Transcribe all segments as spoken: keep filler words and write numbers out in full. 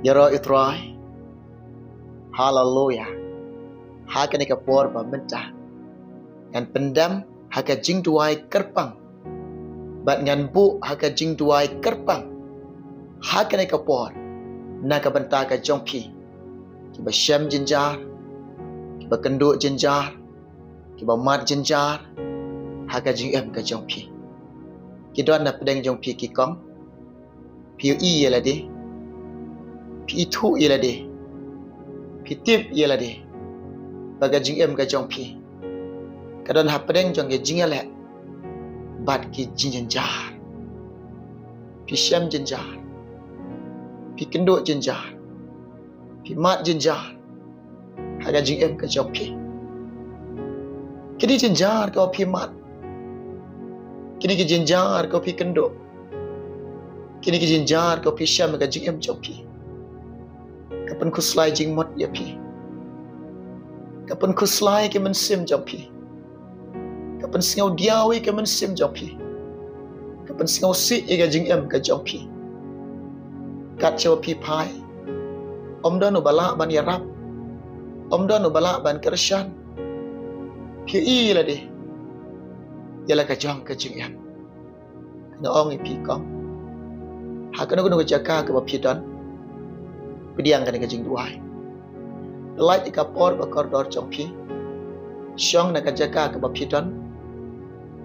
Ïaroh ïa u Trai. Haleluya. Ha kane ka por ba mynta ngan pyndem ha ka jingduwai kyrpang, bad ngan buh ha ka jingduwai kyrpang ha kane ka por na ka bynta ka jong phi, kiba shem jynjar, kiba kynduh jynjar, kiba mad jynjar ha ka jingim ka jong phi. Ki don na pdeng jong phi ki kong. Phi ïohi ïa lade, phi ithuh ïa lade, phi tip ïa lade ba ka jingim ka jong phi ka don ha pdeng jong ka jingïaleh bad ki jingjynjar. Phi shem jynjar, phi kynduh jynjar, phi mad jynjar ha ka jingim ka jong phi. Kine ki jynjar kaba phi mad, kine ki jynjar kaba phi kynduh, kine ki jynjar kaba phi shem ha ka jingim jong phi, ka pynkhuslai jingmut ïa phi, ka pynkhuslai ïa ka mynsiem jong phi, ka pynsngewdiaw ïa ka mynsiem jong phi, ka pynsngewsih ïa ka jingim ka jong phi. Kat shaba phi phai, ym don uba lah ban ïarap, ym don uba lah ban kyrshan. Phi ïohi ïa lade ïa la ka jong ka jingim. Nga ong ïa phi kong, ha kano kano ka jaka kaba phi don, pdiang kane ka jingduwai. Pynlait ïa ka por ba kordor jong phi. Shong na ka jaka kaba phi don,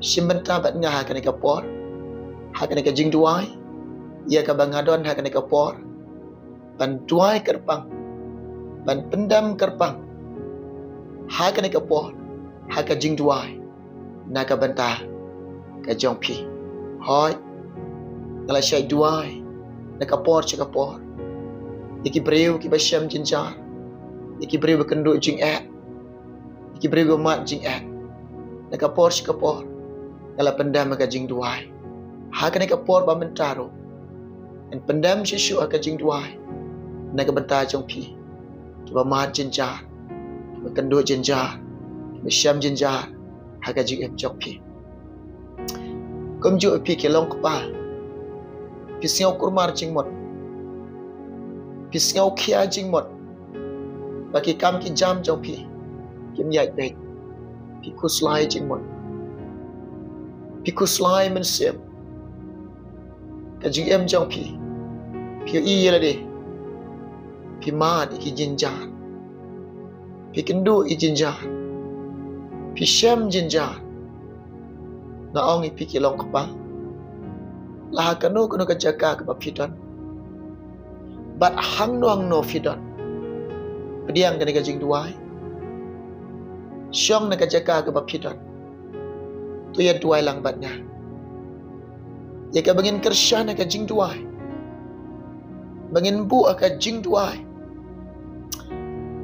shim bynta bad nga ha kane ka por, ha kane ka jingduwai, ïa kaba nga don ha kane ka por ban duwai kyrpang, ban pyndem kyrpang ha kane ka por ha ka jingduwai na ka bynta ka jong phi. Hooid, nga la shait duwai na ka por sha ka por ïa ki briew kiba shem jynjar, ïa ki briew ba kynduh jingeh, ïa ki briew ba mad jingeh. Na ka por sha ka por nga la pyndem ha ka jingduwai. Ha kane ka por ba mynta ruh, ngan pyndem shuh shuh ha ka jingduwai na ka bynta jong phi, kiba mad jynjar, kiba kynduh jynjar, kiba shem jynjar ha ka jingim jong phi. Kumjuh ïa phi ki long kpa, phi sngew kulmar jingmut, phi sngew khia jingmut, ba ki kam ki jam jong phi kim ïaid beit. Phi khuslai jingmut, phi khuslai mynsiem. Ka jingim jong phi, phi ïohi ïa lade, phi mad ïa ki jynjar, phi kynduh ïa ki jynjar, phi shem jynjar. Nga ong ïa phi ki long kpa, la ha kano kano ka jaka kaba phi don, bad hangno hangno phi don, pdiang kane ka jingduwai. Shong na ka jaka kaba phi don, to ïa duwai lang bad nga, ïa kaba ngin kyrshan ha ka jingduwai, ba ngin buh ha ka jingduwai,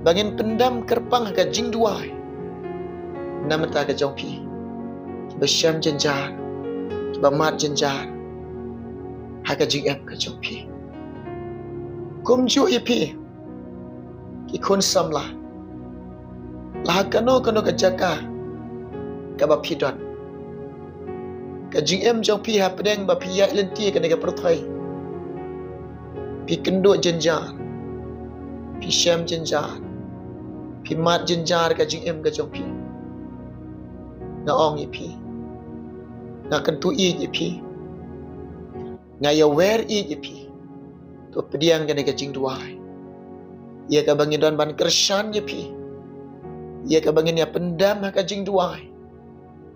ba ngin pyndem kyrpang ha ka jingduwai na ka bynta ka jong phi, kiba shem jynjar, kiba mad jynjar ha ka jingim ka jong phi. Kumjuh ïa phi ki khun samla, la ha kano kano ka jaka kaba phi don, ka jingim jong phi hapdeng ba phi ïaid lynti ha kane ka pyrthei, phi kynduh jynjar, phi shem jynjar, phi mad jynjar ka jingim ka jong phi. Nga ong ïa phi, nga kyntu ïa phi, nga ïawer ïa phi, to pdiang kane ka jingduwai, ïa kaba ngin don ban kyrshan ïa phi, ïa kaba ngin ïa pyndem ha ka jingduwai.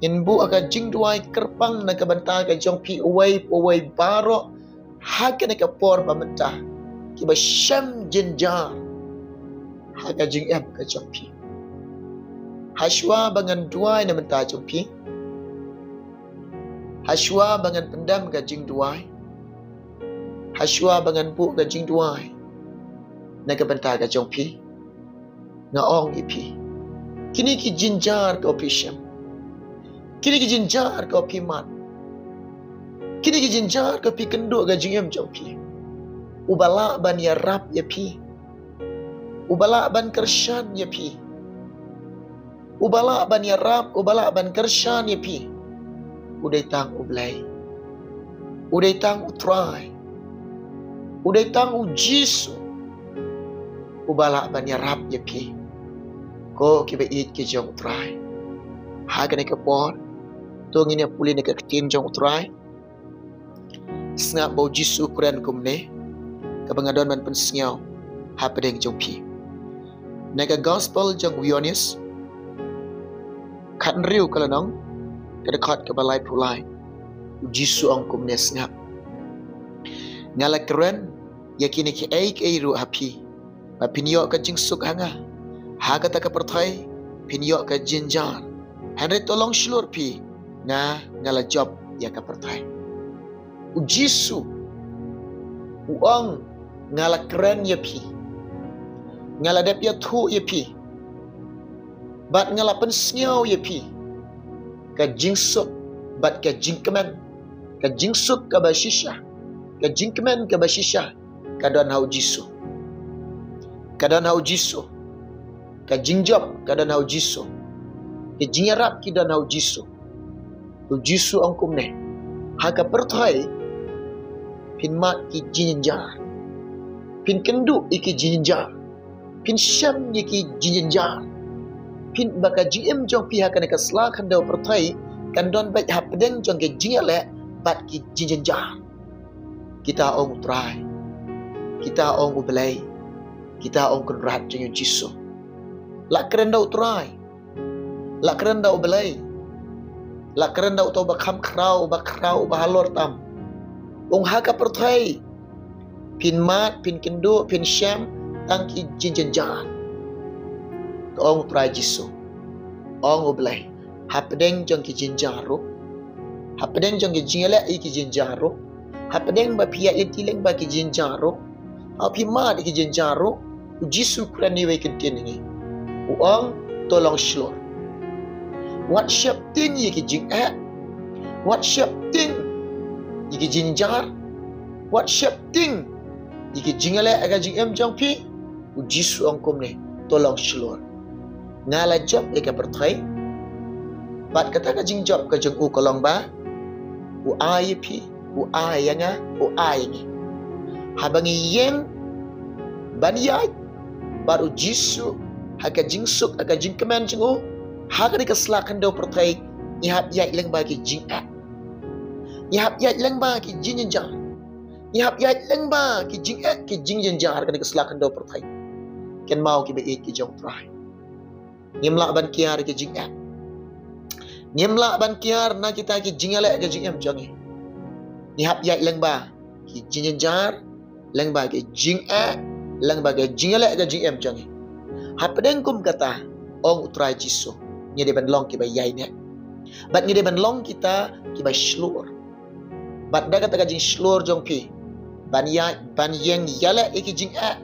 Ngin buh ha ka jingduwai kyrpang na ka bynta ka jong phi uwei pa uwei baroh ha kane ka por ba mynta, kiba shem jynjar ha ka jingim ka jong phi. Hashwa ba ngan duwai na ka bynta jong phi, hashwa ba ngan pyndem ka jingduwai, hashwa ba ngan buh ka jingduwai na ka bynta ka jong phi, nga ong ïa phi, kine ki jynjar kaba phi shem, kine ki jynjar kaba phi mad, kine ki jynjar kaba phi kynduh ha ka jingim jong phi, uba lah ban ïarap ïa phi, uba lah ban kyrshan ïa phi, uba lah ban ïarap, uba lah ban kyrshan ïa phi, u dei tang U Blei, u dei tang U Trai, u dei tang U Jisu. uba lah ban ïarap ïa phi. Ko kiba ïeit ki jong U Trai, ha kane ka por to ngin ïa pule na ka ktien jong U Trai. Sngap ba U Jisu u kren kumne, kaba nga don ban pynsngew hapdeng jong phi. Na ka gospel jong u Ïoannis khathynriew ka lynnong, ka dkhot kaba laiphew lai, U Jisu ong kumne, sngap: Nga la kren ïa kine kiei kiei ruh ha phi, ba phin ïoh ka jingsuk ha nga. Ha kata ka pyrthei phin ïoh ka jingjynjar, hynrei to long shlur phi, nga, nga la jop ïa ka pyrthei. U Jisu u ong, nga la kren ïa phi, nga la dep ïathuh ïa phi, bad nga la pynsngew ïa phi ka jingsuk bad ka jingkmen, ka jingsuk kaba shisha, ka jingkmen kaba shisha ka don ha U Jisu. Ka don ha U Jisu. Ka jingjop ka don ha U Jisu. Ka jingïarap ki don ha U Jisu. U Jisu ong kumne, ha ka pyrthei phin mad ki jingjynjar, phin kynduh ïa ki jingjynjar, phin shem ïa ki jingjynjar. Phin, ba ka jingim jong phi ha kane ka sla khyndew pyrthei kan don beit hapdeng jong ki jingïaleh bad ki jingjynjar. Kita ong U Trai, kita ong U Blei, kita ong Kynrad jong ngi U Jisu. La kren da U Trai, la kren da U Blei, la kren da uto uba kham khraw, uba khraw, uba halor tam. Ong, ha ka pyrthei phin mad, phin kynduh, phin shem tang ki jingjynjar. Ka ong U Trai Jisu, ong U Blei, hapdeng jong ki jingjynjar ruh, hapdeng jong ki jingïaleh ïa ki jingjynjar ruh, hapdeng ba phi ïaid lynti lyngba ki jingjynjar ruh, ha phi mad ïa ki jingjynjar ruh, U Jisu u kren iwei i kyntien ïa ngi. U ong, to long shlur. Wat sheptieng ïa ki jingeh, wat sheptieng ïa ki jingjynjar, wat sheptieng ïa ki jingïaleh ha ka jingim jong phi. U Jisu u ong kumne, to long shlur. Nga la jop ïa ka pyrthei, bad kata ka jingjop ka jong u ka long ba u ai ïa phi, u ai ïa nga, u ai ïa ngi. Haba ngi ïeng ban ïaid bad U Jisu ha ka jingsuk, ha ka jingkmen jong u, ha kane ka sla khyndew pyrthei, ngi hap ïaid lyngba ki jingeh, ngi hap ïaid lyngba ki jingjynjar, ngi hap ïaid lyngba ki jingeh, ki jingjynjar ha kane ka sla khyndew pyrthei. Kynmaw kiba ïeit ki jong U Trai, ngim lah ban kiar ïa ki jingeh. Ngim lah ban kiar na kita ki jingïaleh ka jingim jong ngi. Ngi hap ïaid lyngba ki jingjynjar, lyngba ki jingeh, lyngba ki jingïaleh ka jingim jong ngi. Hapdeng kum kata, ong U Trai Jisu, ngi dei ban long kiba ïaineh, bad ngi dei ban long kita kiba shlur. Bad da kata ka jingshlur jong phi, ban ïaid, ban ïeng ïaleh ïa ki jingeh,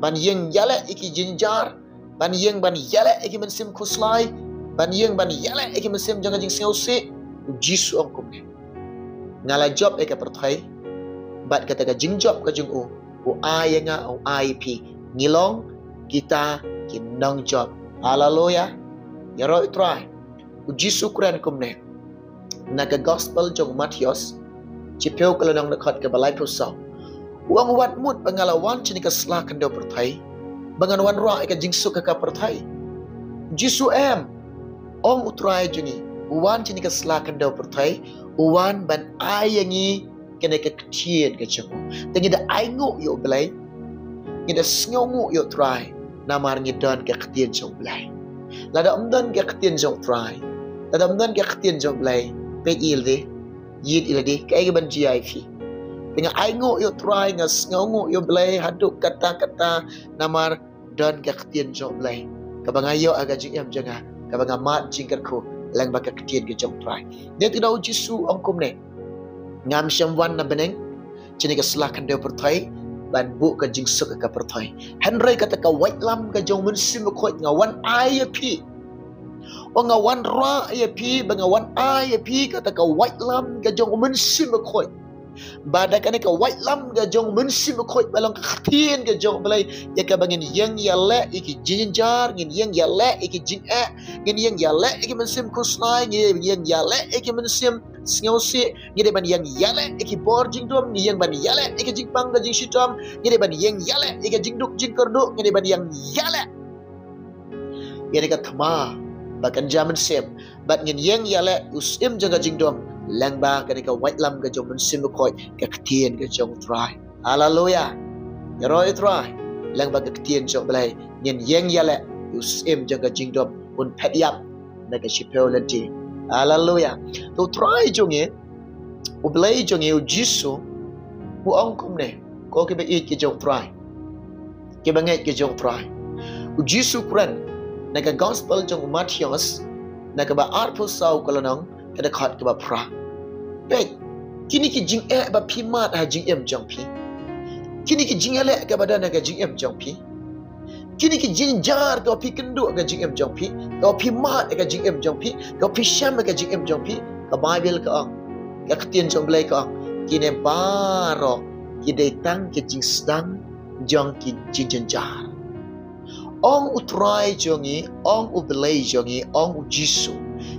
ban ïeng ïaleh ïa ki jingjynjar, ban ïeng ban ïaleh ïa ki mynsiem khuslai, ban ïeng ban ïaleh ïa ki mynsiem jong ka jingsngewsih. U Jisu u ong kumne, nga la jop ïa ka pyrthei, bad kata ka jingjop ka jong u, u ai ïa nga, u ai ïa phi. Ngi long kita ki nongjop. Haleluya. Ïaroh ïa U Trai. U Jisu u kren kumne na ka gospel jong u Mathaios, shiphew ka lynnong, dkhot kaba laiphew saw. U ong, wat mut ba nga la wan sha kane ka sla khyndew pyrthei ba ngan wanrah ïa ka jingsuk ha ka pyrthei. U Jisu em, ong U Trai jong ngi, u wan sha kane ka sla khyndew pyrthei, u wan ban ai ïa ngi kane ka ktien ka jong u. Te ngi da ainguh ïa U Blei, ngi da sngewnguh ïa U Trai, namar ngi don ka ktien jong U Blei. Lada ym don ka ktien jong U Trai, lada ym don ka ktien jong U Blei, peit ïa lade, ïeit ïa lade, kaei kaban jia ïa phi. Te nga ainguh ïa U Trai, nga sngewnguh ïa U Blei haduh katta katta, namar don ka ktien jong U Blei kaba nga ïoh ha ka jingim jong nga, kaba nga mad jingkyrkhu lyngba ka ktien ka jong U Trai. Dei te da U Jisu u ong kumne, ngam shym wan na bneng sha kane ka sla khyndew pyrthei ban buh ka jingsuk ha ka pyrthei. Hynrei kata ka waitlam ka jong U Mynsiem Bakhuid nga wan ai ïa phi. Ba nga wanrah ïa phi, ba nga wan ai ïa phi kata ka waitlam ka jong U Mynsiem Bakhuid. Ba da kane ka waitlam ka jong U Mynsiem Bakhuid ba long ka ktien ka jong U Blei, ïa kaba ngin ïeng ïaleh ïa ki jingjynjar, ngin ïeng ïaleh ïa ki jingeh, ngin ïeng ïaleh ïa ki mynsiem khuslai, ngin ïeng ïaleh ïa ki mynsiem sngewsih, ngi dei ban ïeng ïaleh ïa ki bor jingdum, ngi ïeng ban ïaleh ïa ki jingpang ka jingshitom, ngi dei ban ïeng ïaleh ïa ki jingduk jingkyrduh, ngi dei ban ïeng ïaleh ïa ka thma ba kan ja mynsiem, bad ngin ïeng ïaleh u syiem jong ka jingdum lyngba kane ka waitlam ka jong u Mynsiem Bakhuid, ka ktien ka jong u Trai. Haleluya. Ïaroh ïa u Trai, lyngba ka ktien jong u Blei ngin ïeng ïaleh, u syiem jong ka jingdum un phet ïap na ka shiphew lynti. Haleluya. To u Trai jong ngi, u Blei jong ngi, u Jisu, u ong kumne, ko kiba ïeit ki jong u Trai, kiba ngeit ki jong u Trai. U Jisu u kren na ka gospel jong u Mathaios, na kaba arphew saw ka lynnong, ka dkhot kaba phra. Peit, kine ki jingeh ba phi mad ha jingim jong phi, kine ki jingïaleh kaba don ha ka jingim jong phi, kine ki jynjar kaba phi kynduh ha ka jingim jong phi, kaba phi mad ha ka jingim jong phi, kaba phi shem ha ka jingim jong phi, ka Baibl ka ong, ka ktien jong u Blei ka ong, kine baroh ki dei tang ki jingsdang jong ki jingjynjar. Ong u Trai jong ngi, ong u Blei jong ngi, ong u Jisu,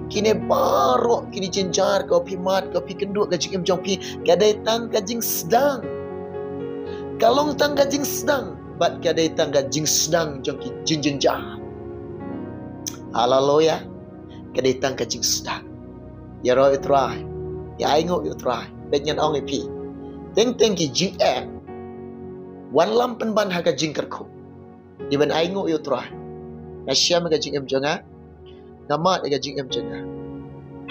kine baroh kine jynjar kaba phi mad, kaba phi kynduh ha ka jingim jong phi, ka dei tang ka jingsdang. Ka long tang ka jingsdang, bad ka dei tang ka jingsdang jong ki jingjynjar. Haleluya. Ka dei tang ka jingsdang. Ïaroh ïa u Trai, ïa ainguh ïa u Trai. Peit, ngan ong ïa phi, teng teng ki jingeh, wanlam pynban ha ka jingkyrkhu. Ïa ban ainguh ïa u Trai. Nga shem ha ka jingim jong nga, nga mad ha ka jingim jong nga.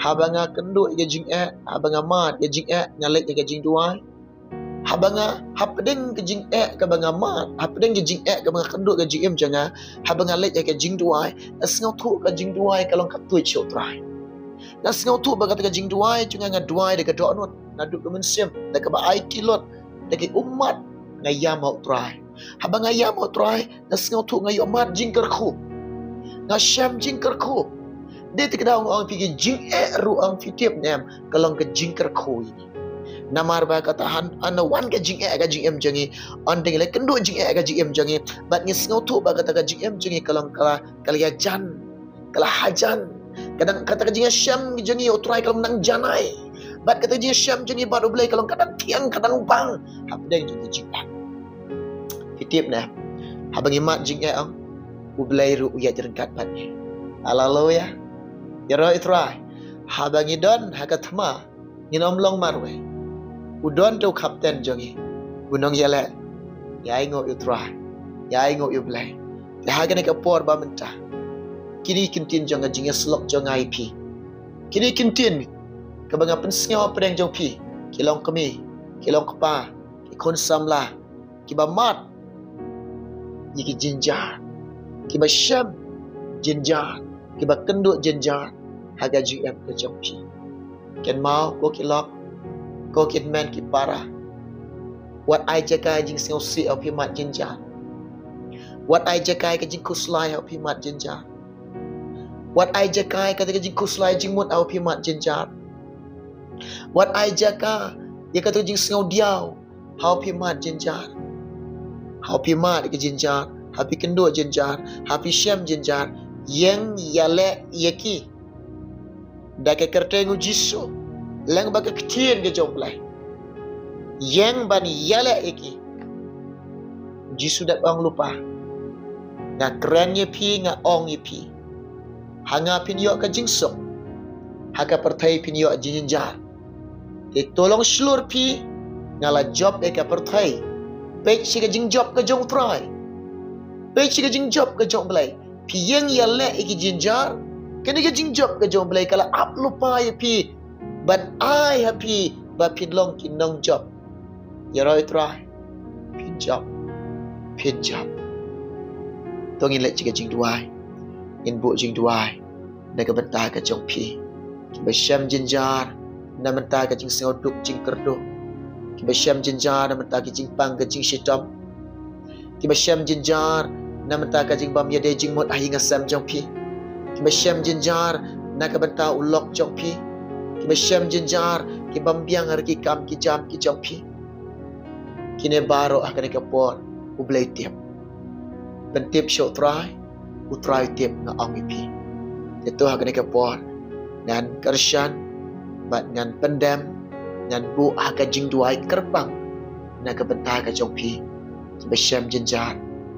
Haba nga kynduh ïa ka jingeh, haba nga mad ïa ka jingeh, nga leit ha ka jingduwai. Haba nga, hapdeng ka jingeh kaba nga mad, hapdeng ka jingeh kaba nga kynduh ha ka jingim jong nga, haba nga leit ha ka jingduwai, nga sngewthuh ka jingduwai ka long ka tuid sha u Trai. Nga sngewthuh ba kata ka jingduwai jong nga, nga duwai da ka dohnud, naduh ka mynsiem, da kaba aiti lut, da ki ummat, nga ïam ha u Trai. Haba nga ïam ha u Trai, nga sngewthuh nga ïoh mad jingkyrkhu, nga shem jingkyrkhu. Dei te ka daw nga ong ïa phi, ki jingeh ruh, ong phi tip ne em, ka long ka jingkyrkhu ïa ngi. Namar ba kata, haba wan ka jingeh ha ka jingim jong ngi, haba ngi la kynduh jingeh ha ka jingim jong ngi, bad ngi sngewthuh ba kata ka jingim jong ngi ka long ka la, ka la ïajan, ka la hajan. Ka dang, kata ka jingïashem jong ngi ïa u Trai ka long nang janai. Bad kata ka jingïashem jong ngi bad u Blei ka long ka dang thiang, ka dang bang hapdeng jong ki jingeh. Phi tip ne, haba ngi mad jingeh, ong, u Blei ruh u ïaid ryngkat bad ngi. Haleluya. Ïaroh ïa u Trai. Haba ngi don ha ka thma, ngin ym long marwei. U don te u kapten jong ngi, u nongïaleh. Ïa ainguh ïa u Trai, ïa ainguh ïa u Blei. Te ha kane ka por ba mynta, kine ki ktien jong ka jingïasyllok jong nga ïa phi, kine ki ktien kaba nga pynsngew hapdeng jong phi, ki longkmie, ki longkpa, ki khun samla, kiba mad ïa ki jynjar, kiba shem jynjar, kiba kynduh jynjar ha ka jingim ka jong phi. Kynmaw, ko ki lok, ko ki hynmen ki para, wat ai jaka ïa jingsngewsih haba phi mad jynjar. Wat ai jaka ïa ka jingkhuslai haba phi mad jynjar. Wat ai jaka ïa kata ka jingkhuslai jingmut haba phi mad jynjar. Wat ai jaka ïa kata ka jingsngewdiaw haba phi mad jynjar. Haba phi mad ïa ki jynjar, haba phi kynduh jynjar, haba phi shem jynjar, ïeng ïaleh ïa ki da ka kyrteng u Jisu, lyngba ka ktien ka jong u Blei. Ïeng ban ïaleh ïa ki. U Jisu dep ong, lypa, nga kren ïa phi, nga ong ïa phi, ha nga phin ïoh ka jingsuk, ha ka pyrthei phin ïoh jingjynjar. Te to long shlur phi, nga la jop ïa ka pyrthei. Peit shi ka jingjop ka jong u Trai. Peit shi ka jingjop ka jong u Blei. Phi ïeng ïaleh ïa ki jynjar, kane ka jingjop ka jong u Blei ka la ap lypa ïa phi, ban ai ha phi ba phin long ki nongjop. Ïaroh ïa u Trai. Phin jop. Phin jop. To ngin leit sha ka jingduwai. Ngin buh jingduwai na ka bynta ka jong phi, kiba shem jynjar na bynta ka jingsngewduk jingkyrduh, kiba shem jynjar na bynta ka jingpang ka jingshitom, kiba shem jynjar na bynta ka jingbym ïadei jingmut ha ïing ha sem jong phi, kiba shem jynjar na ka bynta u lok jong phi, kiba shem jynjar, kibym biang ha ki kam ki jam ki jong phi. Kine baroh ha kane ka por u Blei u tip. Pyntip sha u Trai, u Trai u tip, nga ong ïa phi. Te to ha kane ka por ngan kyrshan, bad ngan pyndem, ngan buh ha ka jingduwai kyrpang na ka bynta ka jong phi, kiba shem jynjar,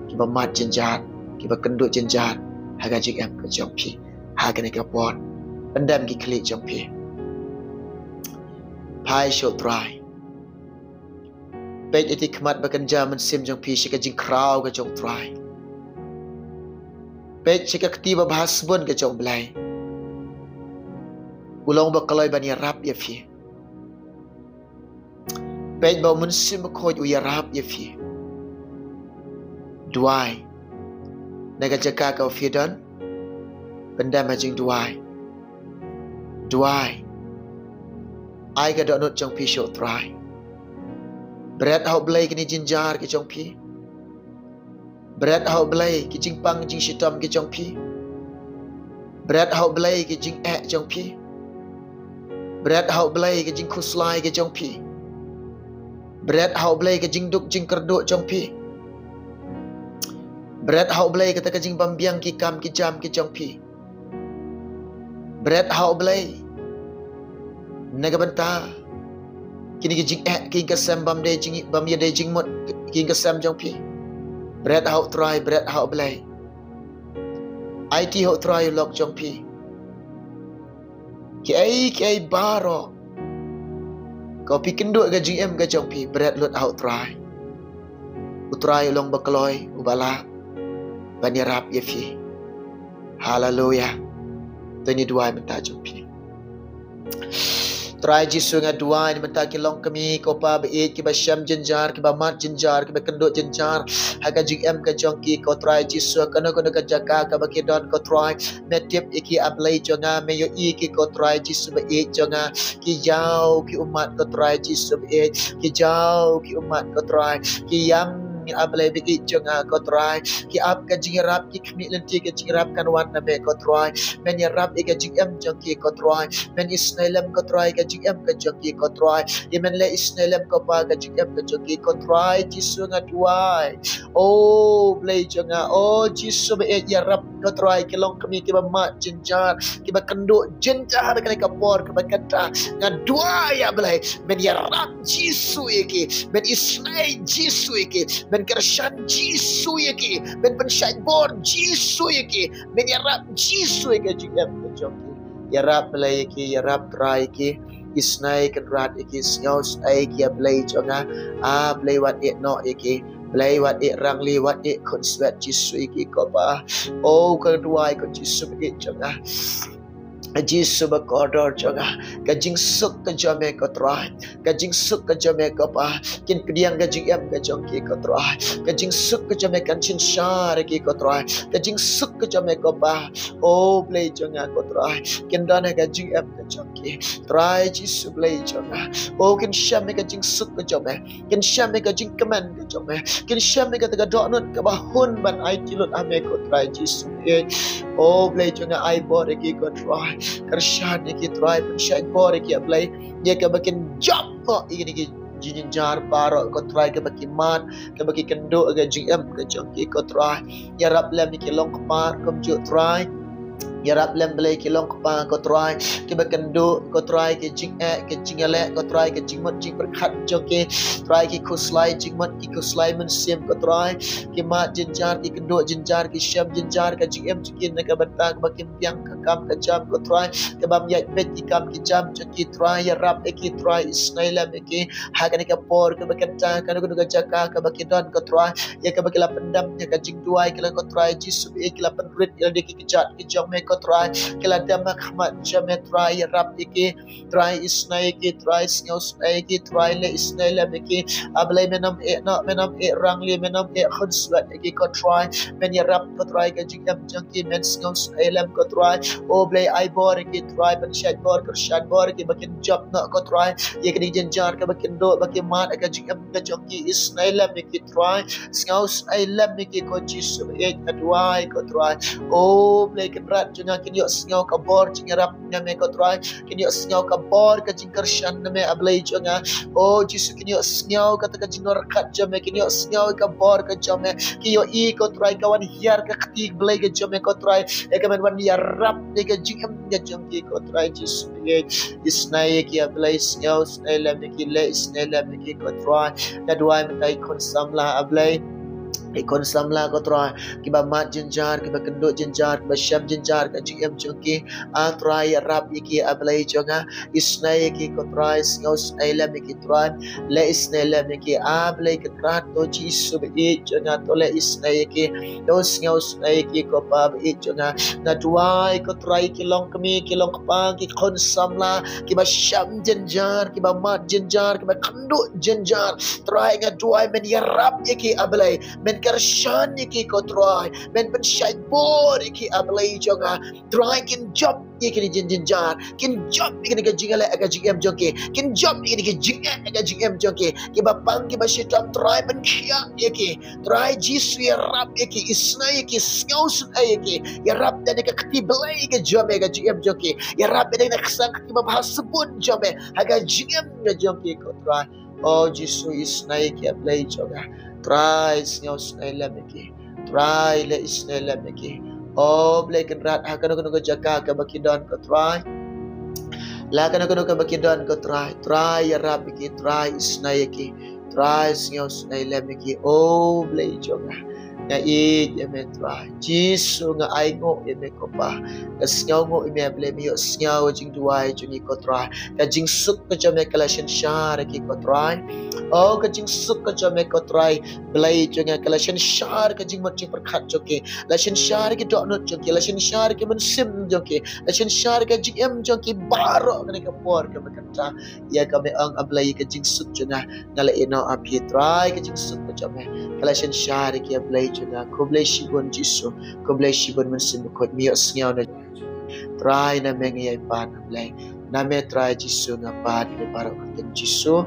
kiba mad jynjar, kiba kynduh jynjar ha ka jingim ka jong phi. Ha kane ka por, pyndem ki khlieh jong phi. Phai sha U Trai. Peit ïa ki khmat ba kynja mynsiem jong phi sha ka jingkhraw ka jong U Trai. Peit sha ka kti ba bha sbun ka jong U Blei. U long ba kloi ban ïarap ïa phi. Peit ba U Mynsiem Bakhuid u ïarap ïa phi. Duwai. Na ka jaka kaba phi don, pyndem ha jingduwai. Duwai. Ai ka dohnud jong phi sha U Trai. Bret ha U Blei kine ki jynjar ki jong phi. Bret ha U Blei ki jingpang jingshitom ki jong phi. Bret ha U Blei ki jingeh jong phi. Bret ha U Blei ki jingkhuslai ki jong phi. Bret ha U Blei ki jingduk jingkyrduh jong phi. Bret ha U Blei kata ka jingbymbiang ki kam ki jam ki jong phi. Bret ha U Blei na ka bynta kine ki jingeh ki ïing ki sem bym dei jing, bym ïadei jingmut ki ïing ki sem jong phi. Bret ha U Trai, bret ha U Blei. Aiti ha U Trai u lok jong phi. Kiei kiei baroh kaba phi kynduh ka jingim ka jong phi, bret lut ha U Trai. U Trai u long ba kloi, uba lah ban ïarap ïa phi. Haleluya. To ngin duwai mynta jong phi. Trai Jisu, nga duwai mynta ki longkmie ko Pa ba ïeit, kiba shem jynjar, kiba mad jynjar, kiba kynduh jynjar ha ka jingim ka jong ki ko Trai Jisu, kano kano ka jaka kaba ki don ko Trai. Me tip ïa ki A Blei jong nga, me ïohi ïa ki ko Trai Jisu ba ïeit jong nga. Ki jaw ki ummat ko Trai Jisu ba ïeit, ki jaw ki ummat ko Trai. Ki ïang A Blei ba ïeit jong nga ko Trai. Ki ap ka jingïarap, ki khmih lynti ka jingïarap kan wan na me ko Trai. Men ïarap ïa ka jingim jong ki ko Trai. Men isynei lem ko Trai ka jingim ka jong ki ko Trai. Ïa men leh isynei lem ko Pa ka jingim ka jong ki ko Trai Jisu, nga duwai. O Blei jong nga, o Jisu ba ïeit, ïarap ko Trai ki longkmie kiba mad jynjar, kiba kynduh jynjar ha kane ka por kaba kata. Nga duwai ïa Blei, men ïarap Jisu ïa ki, men isynei Jisu ïa ki, men kyrshan Jisu ïa ki, men pynshait bor Jisu ïa ki, men ïarap Jisu ïa ka jingim ka jong ki. Ïarap Blei ïa ki, ïarap Trai ïa ki. Isynei Kynrad ïa ki, sngewsynei ïa ki A Blei jong nga. A Blei, wat ïeh noh ïa ki. Blei, wat ïeh rangli, wat ïeh khunswet Jisu ïa ki ko Pa. O ka duwai ko Jisu ba ïeit jong nga. Jisu ba kordor jong nga. Ka jingsuk ka jong me ko Trai. Ka jingsuk ka jong me ko Pa. Kin pdiang ka jingim ka jong ki ko Trai. Ka jingsuk ka jong me kan synshar ïa ki ko Trai. Ka jingsuk ka jong me ko Pa. O Blei jong nga ko Trai. Kin don ha ka jingim ka jong ki. Trai Jisu Blei jong nga. O kin shem ïa ka jingsuk ka jong me. Kin shem ïa ka jingkmen ka jong me. Kin shem ïa kata ka dohnud kaba hun ban aiti lut ha me ko Trai Jisu. O Blei jong nga, ai bor ïa ki ko Trai. Kyrshan ïa ki Trai, pynshait bor ïa ki A Blei. Ïa kaba kin jop noh ïa kine ki jingjynjar baroh ko Trai, kaba ki mad, kaba ki kynduh ha ka jingim ka jong ki ko Trai. Ïarap lem ïa ki longkpa kumjuh Trai. Ïarap lem Blei ki longkpa ko Trai, kiba kynduh ko Trai, ki jingeh, ki jingïaleh ko Trai, ki jingmut jingpyrkhat jong ki Trai, ki khuslai jingmut, ki khuslai mynsiem ko Trai. Ki mad jynjar, ki kynduh jynjar, ki shem jynjar ka jingim jong ki na ka bynta kaba kim pdiang ka kam ka jam ko Trai. Kaba ym ïaid beit ki kam ki jam jong ki Trai. Ïarap ïa ki Trai, isynei lem ïa ki ha kane ka por kaba kata, kano kano ka jaka kaba ki don ko Trai. Ïa kaba ki la pyndem ïa ka jingduwai ki la ko Trai Jisu, ïa ki la pynrit ïa lade ki kjat ki jong me ko Trai. Ki la dem ha khmat jong me Trai, ïarap ïa ki Trai, isynei ïa ki Trai, sngewsynei ïa ki Trai, leh isynei lem ïa ki. A Blei, men ym ïeh noh, men ym ïeh rangli, men ym ïeh khunswet ïa ki ko Trai. Men ïarap ko Trai ka jingim jong ki, men sngewsynei lem ko Trai. O Blei, ai bor ïa ki Trai, pynshait bor, kyrshan bor ïa ki ba kin jop noh ko Trai ïa kine ki jynjar kaba kin duh, ba ki mad ha ka jingim ka jong ki, isynei lem ïa ki Trai. Sngewsynei lem ïa ki ko Jisu ba ïeit, nga duwai ko Trai. O Blei Kynrad nga, kin ïohsngew ka bor jingïarap na me ko Trai, kin ïohsngew ka bor ka jingkyrshan na me A Blei jong nga. O Jisu, kin ïohsngew kata ka jingnohkhat jong me, kin ïohsngew ka bor ka jong me, ki ïohi ko Trai ka wan hiar ka kti Blei ka jong me ko Trai, ïa ka ban wan ïarap ïa ka jingim ka jong ki ko Trai Jisu. Isnei ïa ki A Blei, sngew sngew lem ïa ki, leh isnei lem ïa ki ko Trai. Nga duwai mynta ïa ki khun samla A Blei, ïa ki khun samla ko Trai, kiba mad jynjar, kiba kynduh jynjar, kiba shem jynjar ka jingim jong ki. A Trai, ïarap ïa ki A Blei jong nga. Isnei ïa ki ko Trai, sngew sngew lem ïa ki Trai, leh isnei lem ïa ki A Blei Kynrad. To Jisu ba ïeit jong nga, to leh isnei ïa ki, to sngew sngew ïa ki ko Pa ba ïeit jong nga. Nga duwai ko Trai ki long kmie, ki long kpa, ki khun samla, kiba shem jynjar, kiba mad jynjar, kiba kynduh jynjar. Trai nga duwai men ïarap ïa ki A Blei, men kyrshan ïa ki ko Trai, men pynshait bor ïa ki A Blei jong nga. Trai kin jop ïa kine ki jynjar, kin jop ïa kine ki jingeh ha ka jingim jong ki, kin jop ïa kine ki jingeh ha ka jingim jong ki. Kiba pang kiba shitom Trai pynkhiah ïa ki. Trai Jisu ïarap ïa ki, isnei ïa ki, sngew sngew ïa ki. Ïarap da ka kti Blei ka jong me ha ka jingim jong ki. Ïarap da ka ksang kti ba bha sabun jong me ha ka jingim ka jong ki ko Trai. O Jisu, isnei ïa ki A Blei jong nga. Trai sngew sngew lem ïa ki. Trai leh isnei lem ïa ki. O Blei Kynrad, ha kano kano ka jaka kaba ki don ko Trai, la kano kano kaba ki don ko Trai, Trai ïarap ïa ki, Trai isnei ïa ki. Trai sngew sngew lem ïa ki. O Blei jong nga, nga ïeit ïa me Trai. Jisu, nga ainguh ïa me ko Pa. Nga sngewnguh ïa me Blei, me ïohsngew ka jingduwai jong ngi ko Trai. Ka jingsuk ka jong me ka la synshar ïa ki ko Trai. O ka jingsuk ka jong me ko Trai, Blei jong nga, ka la synshar ka jingmut jingpyrkhat jong ki, la synshar ki dohnud jong ki, la synshar ki mynsiem jong ki, la synshar ka jingim jong ki baroh kane ka por kaba kynta. Ïa kaba me ong A Blei, ka jingsuk jong nga, nga la ïehnoh ha phi Trai, ka jingsuk ka jong me ka la synshar ïa ki A Blei jong nga. Khublei shibun Jisu, khublei shibun Mynsiem Bakhuid, me ïohsngew na Trai, na me ngi ïai pan A Blei, na me Trai Jisu nga pan ïa baroh ka kyrteng Jisu.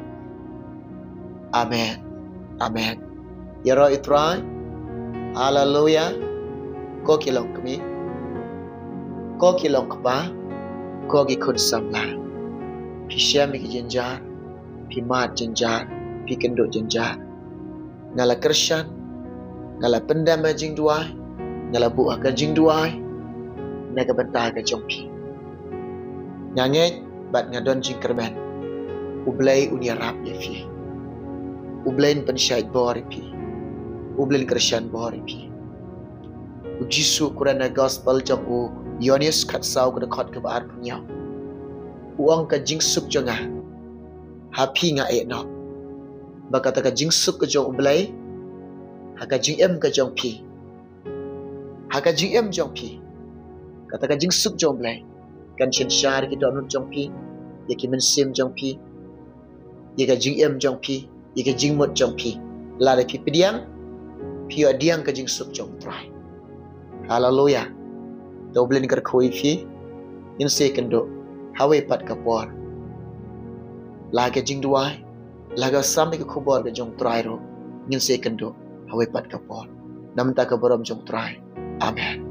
Amen. Amen. Ïaroh ïa u Trai. Haleluya. Ko ki long kmie, ko ki long kpa, ko ki khun samla, phi shem ïa ki jynjar, phi mad jynjar, phi kynduh jynjar. Nga la kyrshan, nga la pyndem ha jingduwai, nga la buh ha ka jingduwai na ka bynta ka jong phi. Nga ngeit bad nga don jingkyrmen U Blei un ïarap ïa phi. U Blei un pynshait bor ïa phi. U Blei un kyrshan bor ïa phi. U Jisu u kren ha gospel jong u Ïoannis khatsaw ka dkhot kaba arphew hynñiew. U ong, ka jingsuk jong nga ha phi nga ïehnoh. Ba kata ka jingsuk ka jong U Blei ha ka jingim ka jong phi, ha ka jingim jong phi, kata ka jingsuk jong U Blei kan synshar ïa ki dohnud jong phi, ïa ki mynsiem jong phi, ïa ka jingim jong phi, ïa ka jingmut jong phi. Lada phi pdiang, phi ïoh pdiang ka jingsuk jong U Trai. Haleluya. To U Blei un kyrkhu ïa phi. Ngin sa ïakynduh ha kawei pat ka por, la ka jingduwai, la ka sam ïa ka khubor ka jong U Trai ruh. Ngin sa ïakynduh ha kawei pat ka por. Na ka bynta ka burom jong U Trai. Amen.